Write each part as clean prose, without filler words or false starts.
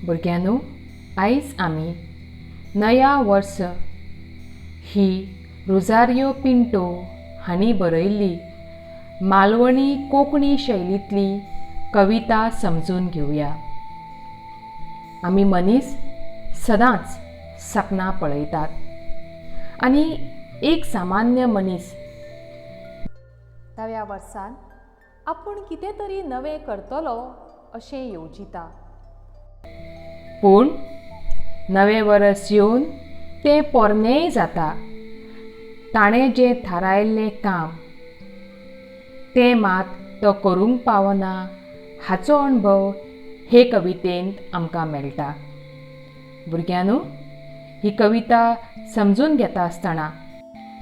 भुरग्यांनो, आयज आमी नया वर्स ही रोझारियो पिंटो हांणी बरयल्ली मालवणी कोंकणी शैलींतली कविता समजून घेवया. आमी मनीस सदांच सपनां पळयतात आनी एक सामान्य मनीस नव्या वर्सान आपूण कितें तरी नवें करतलो अशें येवजिता. पूण नवें वर्स येवन तें पोरणेंय जाता. ताणें जें थारायल्लें काम तें मात तो करूंक पावना हाचो अणभव हे कवितेंत आमकां मेळटा. भुरग्यांनो, ही कविता समजून घेता आसतना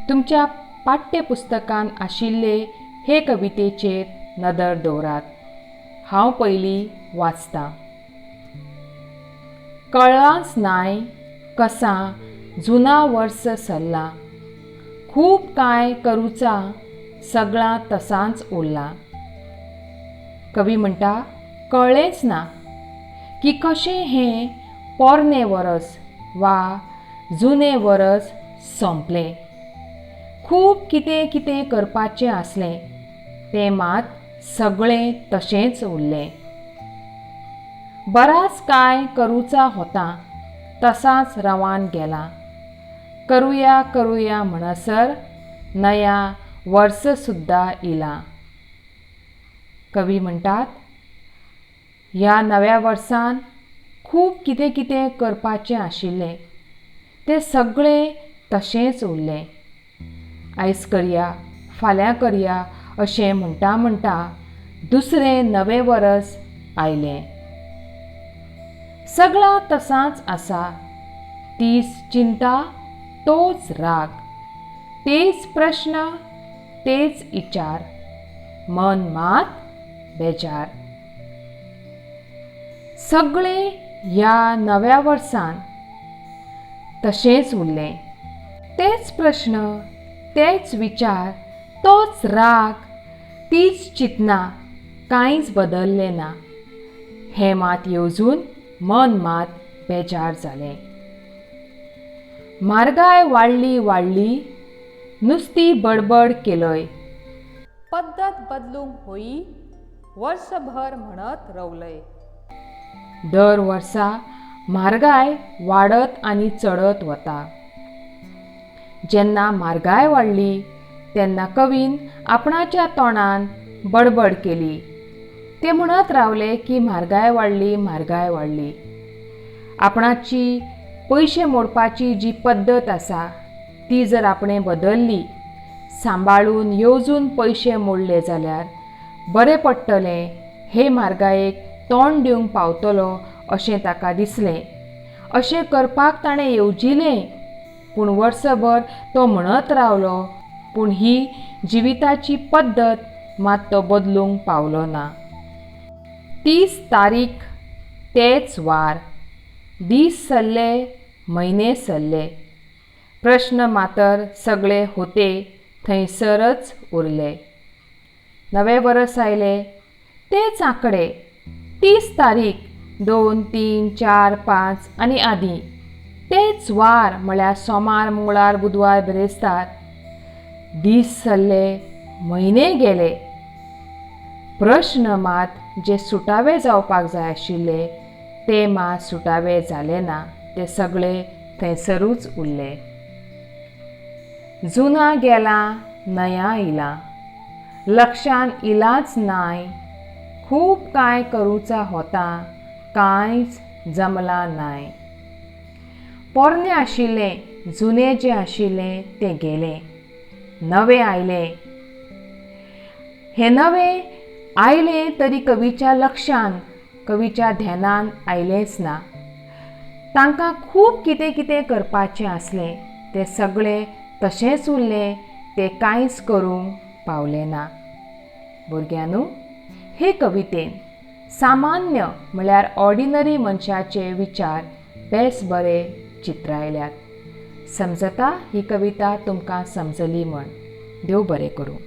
तुमच्या पाठ्यपुस्तकान आशिल्ले हे कवितेचेर नदर दवरात. हांव पयलीं वाचतां. कळ्ळांच नाय कसां जुना वर्स सरलां, खूब कांय करुचा सगळां तसांच उरलां. कवी म्हणटा, कळ्ळेंच ना की कशें हें पोरणें वरस वा जुनें वरस सोंपलें. खूब कितें कितें करपाचें आसलें तें मात सगळें तशेंच उरलें. बराच कांय करुचा होता तसांच रवान गेला. करुया करुया म्हणसर नया वर्स सुद्दां इलां. कवी म्हणटात, ह्या नव्या वर्सान खूब कितें कितें करपाचें आशिल्लें तें सगळें तशेंच उरलें. आयज करया फाल्यां करया अशें म्हणटा म्हणटा दुसरें नवें वरस आयलें. सगळां तसांच आसा, तीच चिंता तोच राग, तेच प्रश्न तेच विचार, मन मात बेजार. सगळें ह्या नव्या वर्सान तशेंच उरलें. तेच प्रश्न तेच विचार तोच राग तीच चिंतना, कांयच बदललें ना. हें मात येवजून मन मात बेजार जालें. म्हारगाय वाडली वाडली, नुस्ती बडबड केलय, पद्दत बदलूंक होई वर्सभर म्हणत रवलय. दर वर्सा म्हारगाय वाडत आनी चडत वता. जेन्ना म्हारगाय वाडली तेन्ना कवीन आपणाच्या तोंडान बडबड केली. ते म्हणत रावले की म्हारगाय वाडली म्हारगाय वाडली. आपणाची पयशे मोडपाची जी पद्दत आसा ती जर आपणें बदल्ली, सांबाळून येवजून पयशे मोडले जाल्यार बरें पडटलें, हे म्हारगायेक तोंड दिवंक पावतलो अशें ताका दिसलें. अशें करपाक ताणें येवजिलें, पूण वर्सभर तो म्हणत रावलो, पूण ही जिविताची पद्दत मात तो बदलूंक पावलो ना. 30 तारीख तेच वार, दीस सरले म्हयने सरले, प्रश्न मातर सगळे होते थंयसरच उरले. नवें वरस आयलें, तेच आंकडे, 30 तारीख 2 3 4 5 आनी आदी, तेच वार म्हळ्यार सोमार मंगळार बुधवार बिरेस्तार. दीस सरले म्हयने गेले, प्रश्न मात जे सुटावे जावपाक जाय आशिल्ले ते मात सुटावे जाले ना, ते सगळे थंयसरूच उरले. जुना गेला नया इला, लक्षान इलाच नाय, खूब कांय करुचा होता कांयच जमलां नाय. पोरणें आशिल्लें जुनें जें आशिल्लें तें गेलें, नवें आयलें. हें नवें आयलें तरी कवीच्या लक्षान कवीच्या ध्यानान आयलेंच ना. तांकां खूब कितें कितें करपाचें आसलें तें सगळें तशेंच उरलें, तें कांयच करूंक पावलें ना. भुरग्यांनो, हे कवितेन सामान्य म्हळ्यार ऑर्डिनरी मनशाचे विचार बेस बरे चित्रायल्यात. समजता ही कविता तुमकां समजली म्हण. देव बरें करूं.